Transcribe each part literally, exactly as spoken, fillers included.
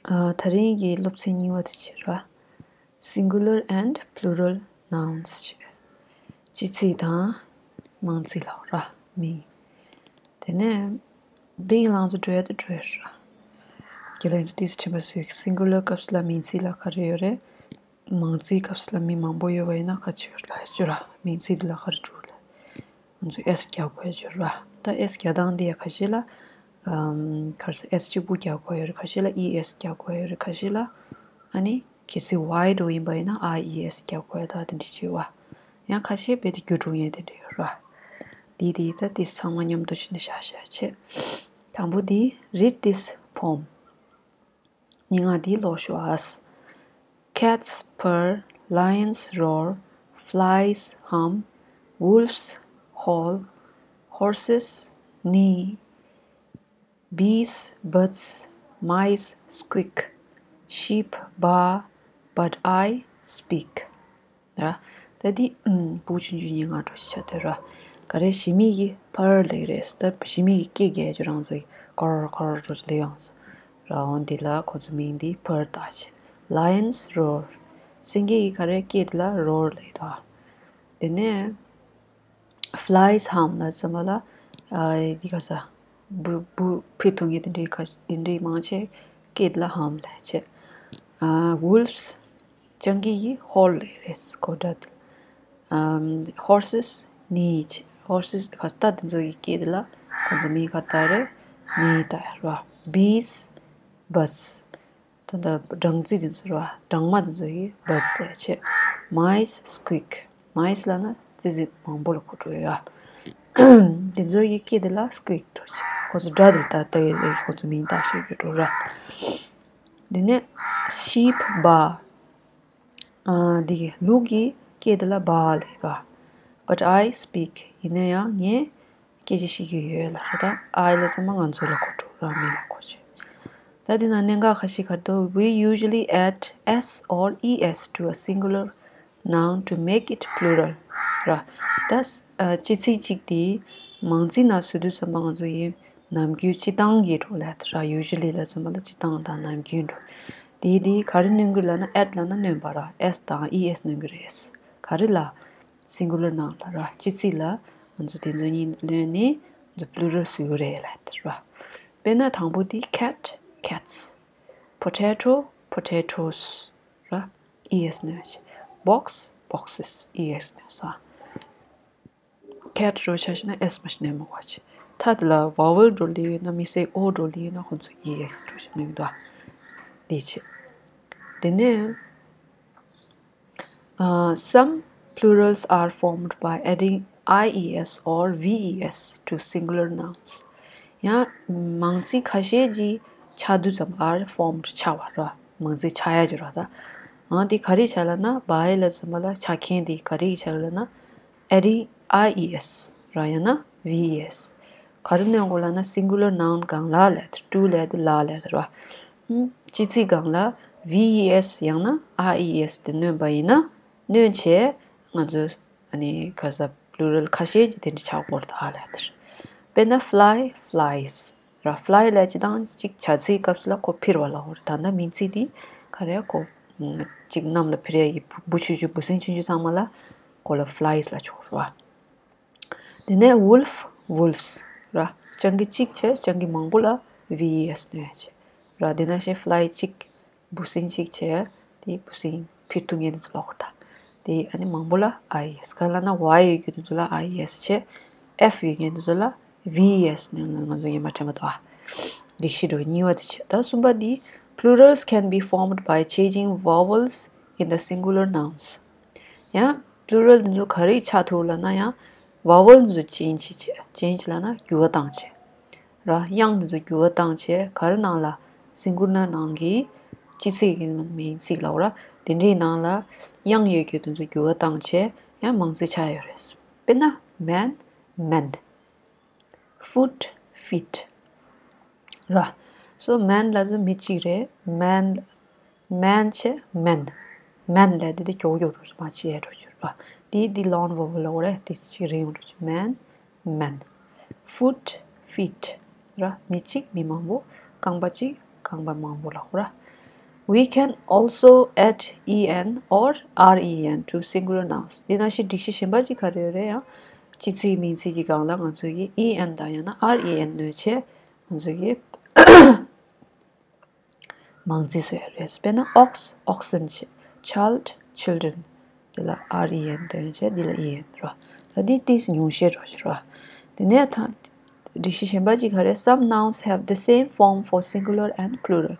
ཨ། ད་རིང་གི་སློབ་ཚན་གཉིས་པ་དེ་བྱེད་ར། Singular and plural nouns བྱེད། སྤྱི་ཚིག་དང་མང་ཚིག་ལ་ར། མིང་། དེ་ནས་བིང་ལང་ཚོ་འགྲོ་ཡ་དེ་འགྲོ་ཡ་ར། རྒྱལ་ལན་ཚོ་ཏིས་ཁྲིམས་པ་སུས་singular སྐབས་སུ་ལ་མིང་ཚིག་ལ་ག་རེ་ཡོད་རེད། མང་ཚིག་སྐབས་སུ་ལ་མི་མང་པོ་ཡོད་པ་ཡིན་ན་ག་ཅི་ཡོད་ལ་ཡ་ཅོ་ར། མིང་ཚིག་དེ་ལ་ག་རེ་འགྲོ་ལ། ང་ཚོ་S རྒྱག་དགོས་ཡོད་ར། ད་S རྒྱག་སྟངས་འདི་ཡ་ཁ་ཤས་ལ། ཨམ། ག་རེ་ཟེར། S གཅིག་པུ་རྒྱག་དགོས་ཡོད་རེད། ཁ་ཤས་ལ་E S རྒྱག་དགོས་ཡོད་རེད། ཁ་ཤས་ལ་ཨ་ནི་གལ་སྲིད་Y འགྲོ་ཡིན་པ་ཡིན་ན་I E S རྒྱག་དགོས་ཡོད། ད་དེ་འདྲ་བྱེད་བ། ཡང་ཁ་ཤས་རྦད་དེ་འགྱུར་འགྲོ་ཡས་དེ་འདྲ་ཡོད་ར། འདི་དེ་ད་དེ་ཚང་མ་མཉམ་དུ་བྱས་ནས་བཞག་བཞག་བྱེད། དང་པོ་འདི། Read this poem. སྙན་ངག་འདི་ཀློག་ཤོག་ཨ། Cats purr, lions roar, flies hum, wolves howl, horses neigh, bees buzz, mice squeak, sheep baa, but I speak. ར། ད་འདི་ཨུམ། བུ་ཆུང་ཆུང་གཉིས་ང་འགྲོ་ཤ་དེ་ར། ག་རེ་ཞི་མི་གི་པར་ལེགས་རེད། ད་ཞི་མི་གི་སྐད་རྒྱག་རྒྱུ་རང་ཚོ་གི་ཀོར་ཀོར་འགྲོ་ལེ་ཡོང་སོང་། ར། འོན་འདི་ལ་ཁོ་ཚོ་མིང་འདི་པར་བཏགས་ཆེ། Lions roar. སེང་གེ་ཡི་ག་རེ་སྐད་འདི་ལ་རོར་ལེགས་དོ། དེ་ནས་flies hum ལ་ཙམ་པ་ལ། ཨ། འདི་ག་ས། བུ་བུ་ཕི་ཐུང་གི་དེ་འདྲའི་ཁ་དེ་འདྲའི་མང་ཆེ་སྐད་ལ་hum ལ་བྱེད། ཨ། wolves སྤྱང་ཀི་ཡི་howl ལེགས་རེད། ཁོ་འདྲ་དེ། ཨམ། horses neigh. horses ཁ་ས་ད་དེ་ཚོ་ཡི་སྐད་དེ་ལ་ཁོ་ཚོ་མིང་ག་ད་རེད། neigh ད་ར། bees buzz. ད་ད་སྦྲང་རྩི་དེ་ཚོ་ར། སྦྲང་མ་དེ་ཚོ་ཡི་buzz ལེགས་བྱེད། mice squeak. mice ལ་ན་ཙི་ཙི་མང་པོ་ལ་གོ་འགྲོ་ཡོད་ཨ། དེ་ཚོ་ཡི་སྐད་དེ་ལ་squeak འགྲོ་བྱེད། ཁོ་ཚོ་སྒྲ་དེ་ད་ལྟ་ཡི་ཁོ་ཚོ་མིང་བཏགས་ཤིག་གི་འགྲོ་ར། དེ་ནས་sheep baa. ཨ། འདི་གི་ལུག་གི་སྐད་དེ་ལ་baa ལེགས་དོ། But I speak. ཡིན་ན་ཡང་ངས་སྐད་ཆ་བཤད་ཀྱི་ཡོད་ལ། ད་I ལ་ཙམ་མ་ང་ཚོ་ལ་གོ་འགྲོ་ར། མི་ལ་གོ་ཆེ། ད་དེ་ན་གནད་འགག་ཁ་ཤས་ག་རེ་འདུག We usually add S or E S to a singular noun to make it plural. ར། ད་ཨ། སྤྱི་ཚིག་གཅིག་དེ་མང་ཚིག་ནང་བཟོ་དུས་ཙམ་པ་ང་ཚོ་ཡི་ནམ་རྒྱུན་སྤྱི་བཏང་གི་འགྲོ་ལ་ད་ར། usually ལ་ཙམ་པ་ལ་སྤྱི་བཏང་དང་ནམ་རྒྱུན་འགྲོ། དེ་དེ་ག་རེ་སྣོན་གི་ལབ་ན་add ལབ་ན་སྣོན་པ་ར། S དང་E S སྣོན་གི་རེད། ག་རེ་ལ། singular noun ལ་ར། སྤྱི་ཚིག་ལ་ང་ཚོ་དེ་ཚོ་གཉིས་ལོན་ནས་ང་ཚོ་plural བཟོ་གི་རེད་ལབ་ད་ར། དཔེར་ན་དང་པོ་དེ་cat cats, potato potatoes ར། E S སྣོན་བྱེད། box boxes E S སྣོན་སོང་། cat འགྲོ་ཆ་ཤི་ན་S མ་ཤི་ནས་མོ་བ་ཆེ། ཐ་དེ་ལ་vowel འགྲོ་ལི་ཡོད་ན་མི་སེ་O འགྲོ་ལི་ཡོད་ན་ཁོང་ཚོ་E S འགྲོ་ཆ་ནས་འདུག་དེ་ཆེ། དེ་ནས། Uh, some plurals are formed by adding I E S or V E S to singular nouns. ཡང་མང་ཚིག་ཁ་ཤས་ཀྱི་ཆགས་དུས་ཙམ་are formed ཆགས་པ་ར། མང་ཚིག་ཆགས་ཡ་ཅིག་ར་ད། ཨང་དེ་ག་རེ་ཆགས་ལབ་ན་བ་ཡི་ལ་ཙམ་པ་ལ་ཆགས་མཁན་དེ་ག་རེ་ཆགས་ལབ་ན། adding I E S ར་ཡང་ན་V E S། ག་རེ་སྣོན་དགོས་ལབ་ན་singular noun གང་ལ་ལབ་དེ་to ལབ་དེ་ལ་ལབ་དེ་ར། ཨུམ། སྤྱི་ཚིག་གང་ལ་V E S ཡང་ན་I E S དེ་སྣོན་པ་ཡིན་ན་སྣོན་བྱས་ང་ཚོས་ཨ་ནི་ག་ས་plural ཁ་ཤས་ཀྱི་དེ་འདྲ་ཆགས་དགོས་རེད་ད་ལབ་དེ་ར། དཔེར་ན་fly flies ར། fly ལབ་སྤྱི་བཏང་གཅིག་བྱ་ཚིག་སྐབས་སུ་ལ་ཁོ་འཕུར་བ་ལ་འོ་རེད། ད་ལྟ་མིང་ཚིག་འདི་ག་རེ་ཁོ་གཅིག་གནམ་ལ་འཕུར་ཡ་ཡི་འབུ་འབུ་ཆུང་ཆུང་འབུ་སྲིན་ཆུང་ཆུང་ཚང་མ་ལ་ཁོ་ལ་flies ལབ་ཆོག་ར། དེ་ནས་wolf wolves ར། སྤྱང་ཀི་གཅིག་བྱས་སྤྱང་ཀི་མང་པོ་ལ་V E S སྣོན་ཡ་བྱས་ར། དེ་ནང་བཞིན་fly གཅིག་འབུ་སྲིན་གཅིག་བྱས་དེ་འབུ་སྲིན་འཕུར་ཐུབ་མཁན་དེ་ཚོ་ལ་འོ་རེད་ད། དེ་ཨ་ནི་མང་པོ་ལ་I E S ག་ལབ་ན་Y ཡོད་རྒྱུ་དེ་ཚོ་ལ་I E S བྱས། F ཡོད་མཁན་དེ་ཚོ་ལ་V E S སྣོན་ལ་ང་ཚོ་ངོ་མ་དྲན་པ་འདུག་ཨ། སྒྲིག་གཞི་འགྲོ་གཉིས་པ་དེ་བྱས། ད་གསུམ་པ་འདི། Plurals can be formed by changing vowels in the singular nouns. ཡང་plural འདི་ཚོ་ག་རེ་ཆགས་ཐུབ་ལབ་ན་ཡང་vowel འདི་ཚོ་change བྱས། change ལབ་ན་འགྱུར་བ་བཏང་བྱས་ར། དབྱངས་འདི་ཚོ་འགྱུར་བ་བཏང་བྱས་ག་རེ་ནང་ལ་singular ནང་གི་སྤྱི་ཚིག་གི་མིང་ཚིག་ལབ་ར། དེ་འདྲའི་ནང་ལ་དབྱངས་ཡོད་རྒྱུ་དེ་ཚོ་འགྱུར་བ་བཏང་བྱས་ཡང་མང་ཚིག་ཆགས་ཡོད་རེད། དཔེར་ན་man man foot feet ར། so man ལབ་དུས་མི་གཅིག་རེད། man man བྱས་men men ལབ་དེ་དེ་མགྱོགས་མགྱོགས་འགྲོ་མ་བྱེད་ཡ་འགྲོ་རྒྱུ་ར། དེ་དེ་long vowel ལབ་རེད། དེ་གཅིག་རིང་འགྲོ་རྒྱུ། man men foot feet ར། མི་གཅིག་མི་མང་པོ། རྐང་པ་གཅིག་རྐང་པ་མང་པོ་ལ་ཧོ་ར། We can also add en or ren to singular nouns. འདི་ནང་བཞིན་སྒྲིག་གཞི་གཞན་པ་ཅིག་ག་རེ་ཡོད་རེད་ཡང་། སྤྱི་ཚིག་མིང་ཚིག་གི་སྒང་ལ་ང་ཚོ་གིས་en དང་ཡང་ན་ren སྣོན་བྱས་ང་ཚོ་གིས་མང་ཚིག་བཟོས་ཡོད་རེད། དཔེར་ན་ox, oxen བྱས། child, children འདི་ལ་ren འདོན་བྱས་འདི་ལ་en རོ། ད་འདི་ཏིས་ཉུང་ཤས་རོ་ཞེས་རོ། དེ་ནས་ད་སྒྲིག་གཞི་གཞན་པ་ཅིག་ག་རེ། Some nouns have the same form for singular and plural.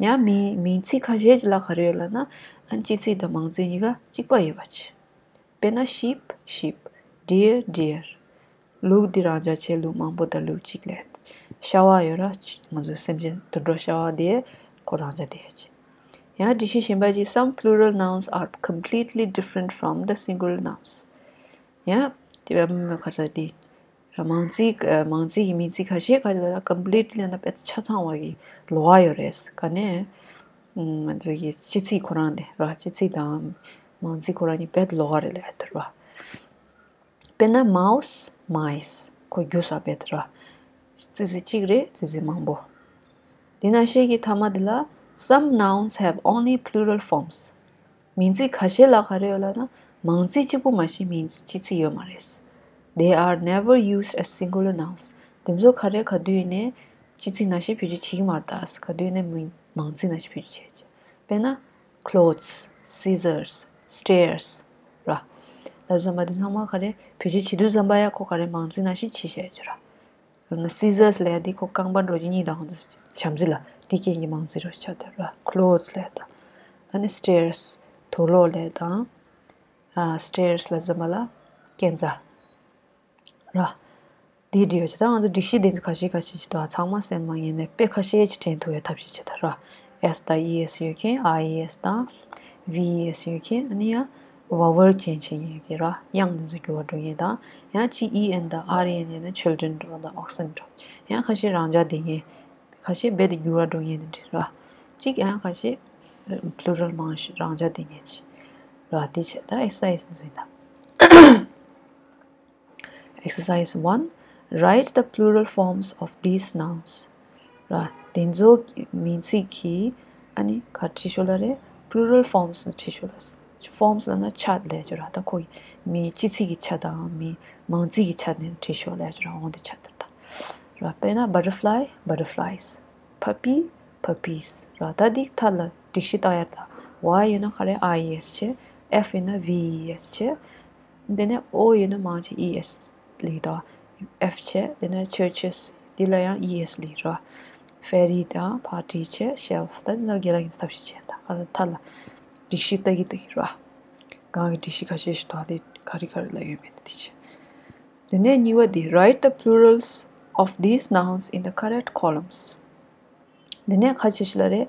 ཡང་མིང་མིང་ཚིག་ཁ་ཤས་ཅིག་ལ་ག་རེ་ཡོད་ལབ་ན། ཨ་ནི་སྤྱི་ཚིག་དང་མང་ཚིག་གཉིས་ཀ་གཅིག་པ་ཡོད་པ་ཅིག་དཔེར་ན་sheep, sheep, deer, deer. ལུག་འདི་རང་འཇགས་བྱས་ལུག་མང་པོ་དང་ལུག་གཅིག་ལས། ཤ་བ་ཡོད་ར། ང་ཚོའི་སེམས་ཅན་དུད་འགྲོ་ཤ་བ་དེ་ཁོ་རང་འཇགས་དེ་ཡོད་ཅིག་ཡང་སྒྲིག་གཞི་གཞན་པ་ཅིག Some plural nouns are completely different from the singular nouns. ཡང་དེ་བས་མི་ཁ་ཚ་དེ་མང་ཚིག་མང་ཚིག་གི་མིང་ཚིག་ཁ་ཤས་ཁ་ཤས་ལ་completely ན་དཔེ་ཆ་ཚང་བ་གི་ལོགས་ཀ་ཡོད་རེད། ག་ནས་ང་ཚོ་གི་སྤྱི་ཚིག་ཁོ་རང་དེ་ར། སྤྱི་ཚིག་དང་མང་ཚིག་ཁོ་རང་གཉིས་དཔེ་ལོགས་ཀ་རེད་ལབ་ཡ་དེ་ར། དཔེར་ན་mouse, mice. ཁོ་རྒྱུ་ས་དཔེ་དེ་ར། ཙི་ཙི་གཅིག་རེད། ཙི་ཙི་མང་པོ། འདི་ནང་བཞིན་གྱི་མཐའ་མ་འདི་ལ། Some nouns have only plural forms. མིང་ཚིག་ཁ་ཤས་ལ་ག་རེ་ཡོད་ལབ་ན། མང་ཚིག་གཅིག་པུ་མ་གཏོགས་མིང་སྤྱི་ཚིག་ཡོད་མ་རེད། They are never used as singular nouns. དེ་ཚོ་ག་རེ་ག་དུས་ཡིན་ནའི་སྤྱི་ཚིག་ནང་བཞིན་བེད་སྤྱོད་བྱེད་ཀྱི་མ་རེད་ད། ག་དུས་ཡིན་ནའི་མིང་མང་ཚིག་ནང་བཞིན་བེད་སྤྱོད་བྱེད་ཀྱི། དཔེར་ན། clothes, scissors, stairs ར། ལ་ཙམ་པ་དེ་ཚང་མ་ག་རེ་བེད་སྤྱོད་བྱེད་དུས་ཙམ་པ་ཡ་ཁོ་ག་རེ་མང་ཚིག་ནང་བཞིན་བྱེད་བྱས་ཀྱི་ར། ཡང་ན་scissors ལབ་ཡ་དེ་ཁོ་རྐང་པ་འགྲོ་གི་གཉིས་དང་བྱམས་བརྩེ་ལ་དེ་རྐྱེན་གྱིས་མང་ཚིག་རོ་ཆགས་དེ་ར། clothes ལབ་ཡ་དང་། ཨ་ནི་stairs དུག་ལོག་ལབ་ཡ་དང་། ཨ་stairs ལ་ཙམ་པ་ལ་རྐྱེན་རྩ་ར། དེ་འདྲ་ཡོད་ཅེ། ད་ང་ཚོ་སྒྲིག་གཞི་དེ་ཚོ་ཁ་ཤས་ཁ་ཤས་ཅིག་འདུག་ཚང་མ་སེམས་མ་ངེས་ནས་དཔེ་ཁ་ཤས་ཅིག་དྲན་ཐུབ་པའི་ཐབས་ཤེས་བྱེད་ད་ར། S དང་E S ཡོད་མཁན། I E S དང་V E S ཡོད་མཁན། ཨ་ནི་ཡང་vowel change བྱེད་མཁན་ཡོད་མཁན་ར། དབྱངས་དེ་ཚོ་འགྱུར་བ་འགྲོ་མཁན་དང་། ཡང་གཅིག་E N དང་R E N ཡོད་ན་children འགྲོ་དང་oxen འགྲོ། ཡང་ཁ་ཤས་རང་འཇགས་བསྡད་མཁན། ཁ་ཤས་རྦད་དེ་འགྱུར་བ་འགྲོ་མཁན་དེ་འདྲ་ར། གཅིག་ཡང་ཁ་ཤས་plural མང་ཤས་རང་འཇགས་བསྡད་མཁན་ཅིག་ར། དེ་བྱས་ད་exercise འདི་ཚོ་ཡིན་ད། Exercise one. Write the plural forms of these nouns. ར། དེ་ཚོ་མིང་ཚིག་གི་ཨ་ནི་ག་བྲིས་ཤོག་ལབ་རེད། plural forms ནས་བྲིས་ཤོག་ལབ། forms ལབ་ན་ཆ་ལབ་ཀྱི་ར། ད་ཁོ་མིང་སྤྱི་ཚིག་གི་ཆ་དང་མིང་མང་ཚིག་གི་ཆ་ནས་བྲིས་ཤོག་ལབ་ཀྱི་ར། འོང་དེ་ཆ་དེར་ད། ར། དཔེར་ན་butterfly, butterflies. puppy, puppies ར། ད་འདི་མཐའ་ལ་སྒྲིག་གཞི་ལྟ་ཡ་ད། Y ཡོད་ན་ག་རེ་I E S བྱས། F ཡོད་ན་V E S བྱས། དེ་ནས་O ཡོད་ན་མང་ཆེ་E S ལབ་ད། F བྱས། དེ་ནས་churches འདི་ལ་ཡང་E S ལབ་ར། fairy དང་party བྱས། shelf ད་འདི་ལ་རྒན་ལགས་ཀྱིས་ཐབས་ཤེས་བྱས་ད། ག་རེ་མཐའ་ལ་སྒྲིག་གཞི་ལྟ་གི་ལྟ་གི་ར། གང་གི་སྒྲིག་གཞི་ཁ་ཤས་ཤིག་ད་དེ་ག་རེ་ག་རེ་ལ་ཡོད་མེད་དེ་བྱས། དེ་ནས་གཉིས་པ་འདི། Write the plurals of these nouns in the correct columns. འདི་ནས་ཁ་ཅིག་ཞིག་ལ་རེད།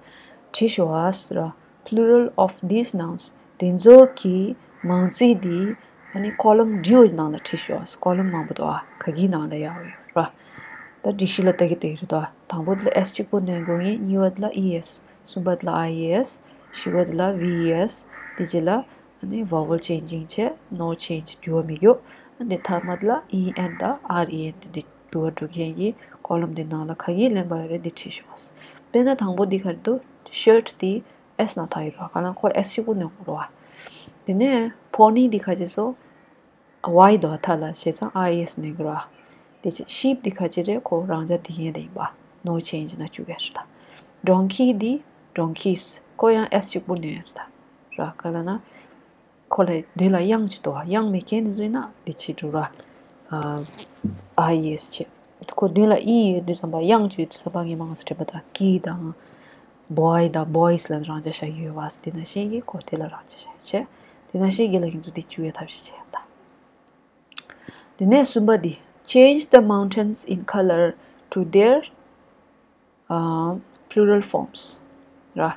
བྲིས་ཤོག་ཨ་ཟེར་ར། Plural of these nouns. དེ་ཚོ་གི་མང་ཚིག་འདི་ཨ་ནི་column འབྲི་བའི་ནང་ལ་བྲིས་ཤོག་ཨ། column མང་པོ་འདུག་ཨ། ག་གི་ནང་ལ་ཡོད་ར། ད་སྒྲིག་གཞི་ལ་ལྟ་གི་ལྟ་གི་རེད་དོ། དང་པོ་དེ་ལ་S གཅིག་པོ་སྣོན་དགོས་ཡིན། གཉིས་པ་དེ་ལ་E S། གསུམ་པ་དེ་ལ་I E S། བཞི་པ་དེ་ལ་V E S། དེ་རྗེས་ལ་ཨ་ནི་vowel changing བྱས། no change འགྱུར་བ་མི་འགྱུར། འདི་མཐའ་མ་དེ་ལ་E N དང་R E N འདི་འགྱུར་བ་འགྲོ་མཁན་གྱི་column འདི་ནང་ལ་ག་གི་ལེན་པ་ཡོད་རེད། འདི་བྲིས་ཤོག་ཨ། དཔེར་ན་དང་པོ་འདི་ག་རེ་འདུག shirt འདི་S ནང་ཐག་ཡོད་རོ། ག་ལ་ཁོ་S གཅིག་པོ་སྣོན་དགོས་རོ། དེ་ནས་pony འདི་ག་ཅི་སོ། Y འདུག་མཐའ་ལ་བྱས་ཙང་I E S སྣོན་དགོས་རོ། དེ་ཕྱིར་sheep འདི་ག་ཅི་རེད། ཁོ་རང་འཇགས་དེ་ཡིན་རེད་ཡིན་པ། no change ན་བཅུག་གི་རེད་ད། donkey འདི་donkeys ཁོ་ཡང་S གཅིག་པོ་སྣོན་ཡོད་རེད་ད། ར་ག་ལ་ན། ཁོ་ལ་མདུན་ལ་དབྱངས་ཅིག་འདུག་བ། དབྱངས་མེད་མཁན་དེ་ཚོ་ཡིན་ན་འདི་བྱེད་འགྲོ་ར། ཨ་ཨའི་ཨེས་བྱེད། ཁོ་མདུན་ལ་ཨི་ཡོད་དུས་ཙམ་པ་དབྱངས་ཅིག་ཡོད་དུས་ཙམ་པ་ངས་མང་ཙམ་དྲན་པ་དང་ཀི་དང་། བོའི་དང་བོའི་སི་ལ་རང་འཇགས་བཞག་གི་ཡོད་བ། དེ་ནང་བཞིན་གྱི་ཁོ་དེ་ལ་རང་འཇགས་བཞག་བྱས། དེ་ནང་བཞིན་གྱི་ལ་ཡིན་ཚུལ་འདི་བཅུག་ཡ་ཐབས་ཤེས་བྱས་ཡ་ད། དེ་ནས་གསུམ་པ་འདི། Change the mountains in color to their plural forms ར།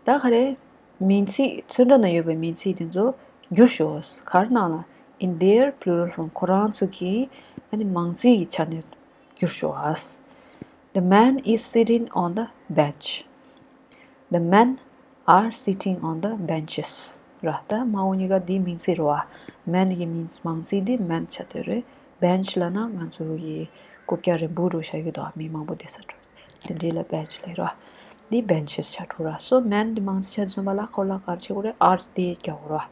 ད་ག་རེ། མིང་ཚིག་ཚོན་ཁྲ་ནང་ཡོད་པའི་མིང་ཚིག་དེ་ཚོ་བསྒྱུར་ཤོག་ག་རེ་ནང་ལ། In their plural form ཁོ་རང་ཚོ་གི་ཨ་ནི་མང་ཚིག་གི་ཆ་ནས་བསྒྱུར་ཤོག The man is sitting on the bench. The men are sitting on the benches ར། ད་མ་འོ་གཉིས་ཀ་འདི་མིང་ཚིག་རེད་བ། མེན་གྱི་མིང་མང་ཚིག་འདི་མེན་ཆགས་བསྡད་རེད། བེན་ཆི་ལབ་ན་ང་ཚོ་གི་རྐུབ་བཀྱག་རིང་པོ་འདྲ་བཞག་གི་འདུག་མི་མང་པོ་བསྡད་ས་འདྲ། དེ་འདྲའི་ལ་བེན་ཆི་ལབ་ར། འདི་benches ཆགས་འགྲོ་ར། So men འདི་མང་ཆེ་ཆ་ཚང་མ་ལ་ཁོ་ལ་ག་རེ་བྱེད་དགོས་རེད། ཨར་འདི་རྒྱག་དགོས་ར།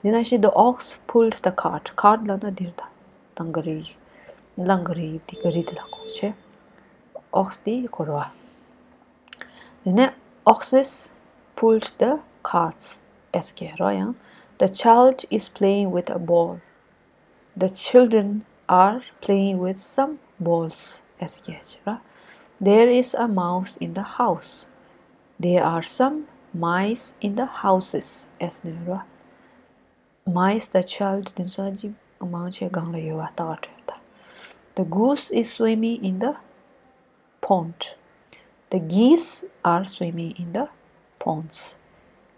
འདི་ནང་བཞིན་the ox pulled the cart. Cart ལབ་ན་འདིར་ད་ལང་ཀ་རི། ལང་ཀ་རི་འདི་ཀ་རི་འདི་ལ་གོ་ཆེ། Ox འདི་གོ་ར། དེ་ནས oxes pulled the carts. S K ར་ཡང་the child is playing with a ball. The children are playing with some balls. S K ར། There is a mouse in the house. There are some mice in the houses. S ནས་ར། Mice དང་child དེ་ཚོ་ཅིག་མང་ཆེ་སྒང་ལ་ཡོད་པ་ལྟ་བ་འདྲ་ད། The goose is swimming in the pond. The geese are swimming in the ponds.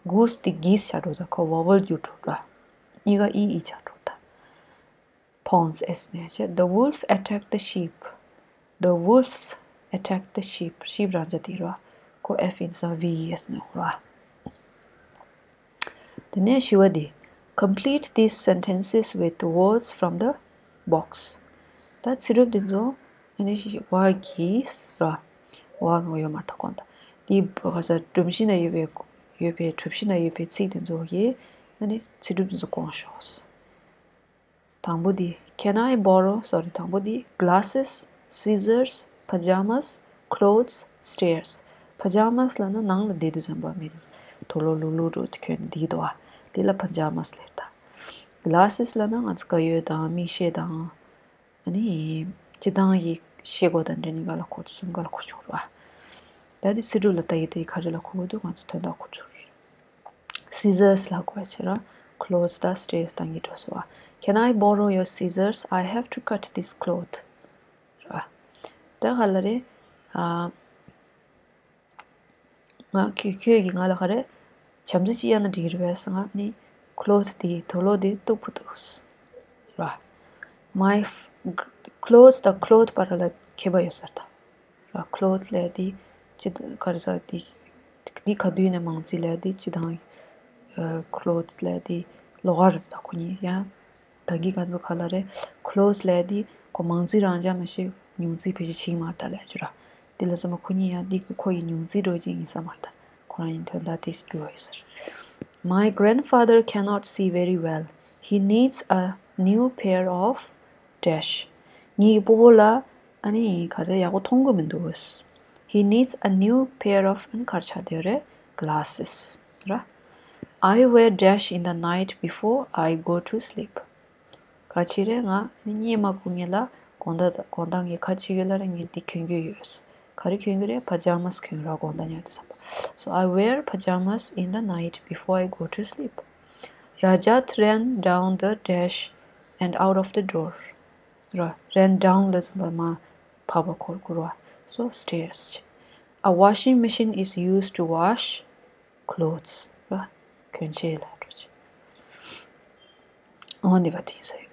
Goose དེ་geese ཆགས་འགྲོ་ད། ཁོ་vowel བསྒྱུར་འགྲོ་ར། གཉིས་ཀ་ཨི་ཨི་ཆགས་འགྲོ་ད། Ponds S ནས་བྱས། The wolf attacked the sheep. The wolves attacked the sheep. Sheep རང་ཅག་དེ་ར། ཁོ་F ཡིན་ཙང་V E S ནས་འོ་ར། དེ་ནས་བཞི་བ་དེ། Complete these sentences with words from the box. ད་ཚིག་གྲུབ་དེ་ཚོ་ཨ་ནི་བ་གིས་ར། བ་ངོ་ཡོད་མ་ཐག་གོང་ད། དེའི་ག་ས་སྒྲོམ་གཞི་ན་ཡོད་པའི་ཡོད་པའི་གྲུབ་གཞི་ན་ཡོད་པའི་ཚིག་དེ་ཚོ་གིས་ཨ་ནི་ཚིག་གྲུབ་དེ་ཚོ་སྐོང་ཤོག་དང་པོ་འདི། Can I borrow, sorry, དང་པོ་འདི། Glasses, scissors, pajamas, clothes, stairs. Pajamas ལབ་ན་ནང་ལ་བསྡད་དུས་ཙམ་པ་མི་དུ་ལོག་ལུག་ལུག་འགྲོ་དུས་གྱོན་འདི་འདུག་ཨ། འདི་ལ་pajamas ལབ་ད། Glasses ལབ་ན་ང་ཚོ་དཀར་ཡོལ་དང་མིག་ཤེལ་དང་། ཨ་ནི་སྤྱི་བཏང་གི་ཤེལ་སྒོ་དང་འདྲ་གཉིས་ཀ་ལ་གོ་ཚུལ་ག་ལ་གོ་ཆོག་ར། ད་འདི་ཚིག་གྲུབ་ལ་ལྟ་ཡི་དེ་ག་རེ་ལ་གོ་དགོས་འདུག་ང་ཚོ་དོན་དག་གོ་ཚུལ། Scissors ལ་གོ་བ་བྱེད་ར། Clothes དང་stairs དང་གཉིས་འགྲོ་སོང་བ། Can I borrow your scissors? I have to cut this cloth. ར། ད་ག་ལ་རེད། ཨ། ང་ཁྱོད་ཁྱོད་ཀྱིས་ང་ལ་ག་རེ། བྱམས་བརྩེ་ཅིག་གཡར་ན་འགྲིག་གི་རེད་པས་ང་ནི། Cloth དེ་དུག་ལོག་དེ་གཏུབ་ཕོད་འདུག་ར། My f- clothes དང་cloth བར་ལ་ཁྱད་པར་ཡོད་ས་རེད་ད། ར། Cloth ལབ་དེ་ཅི་ག་རེ་ཟེར་དེ། འདི་ག་དུས་ནས་མང་ཚིག་ལབ་དེ་སྤྱི་བཏང་། ཨ། Cloth ལབ་དེ་ལོགས་ཀ་རེད་ད་ཁོ་གཉིས་ཡང་། ད་གིན་ག་ཚོད་ག་ལ་རེད། Clothes ལབ་དེ་ཁོ་མང་ཚིག་རང་འཇགས་མ་ཤེས་ཉུང་ཚིག་བེད་སྤྱོད་བྱེད་ཀྱི་མ་རེད་ད་ལབ་རྒྱུ་ར། དེ་ལ་ཚང་མ་ཁོ་གཉིས་ཡང་འདི་ཁོ་ཡི་ཉུང་ཚིག་འགྲོ་ཅིག་ཡིན་ས་མ་རེད་ད། ཁོ་རང་ཡིན་དོན་དག་དེ་སྐྱོ་ཡོད་ཟེར། My grandfather cannot see very well. He needs a new pair of dash. ངའི་སྤོ་བོ་ལ་ཨ་ནི་ག་རེ་ཡག་པོ་མཐོང་གི་མི་འདུག He needs a new pair of ཨ་ནི་ག་རེ་ཆགས་བསྡད་རེད། Glasses ར། I wear dash in the night before I go to sleep. ག་ཅི་རེད། ང་ནི་གཉིད་མ་ཁུག་སྔོན་ལ་དགོང་དག་དགོང་དག་ངས་ག་ཅི་གི་ལ་ར་ངས་འདི་གྱོན་གྱི་ཡོད། ག་རེ་གྱོན་གྱི་རེད། Pajamas གྱོན་ར་དགོང་དག་ཉལ་དུས་ཙམ་པ། So I wear pajamas in the night before I go to sleep. Rajat ran down the dash and out of the door. ར། Ran down ལ་ཙམ་པ་མ་བབས་པ་འཁོར་འཁོར་བ། So stairs. A washing machine is used to wash clothes ར། གྱོན་ཆས་ལ་འགྲོ་ཆས། འོ་འདི་བ་དེ་ཡིན་ས་ཡོད།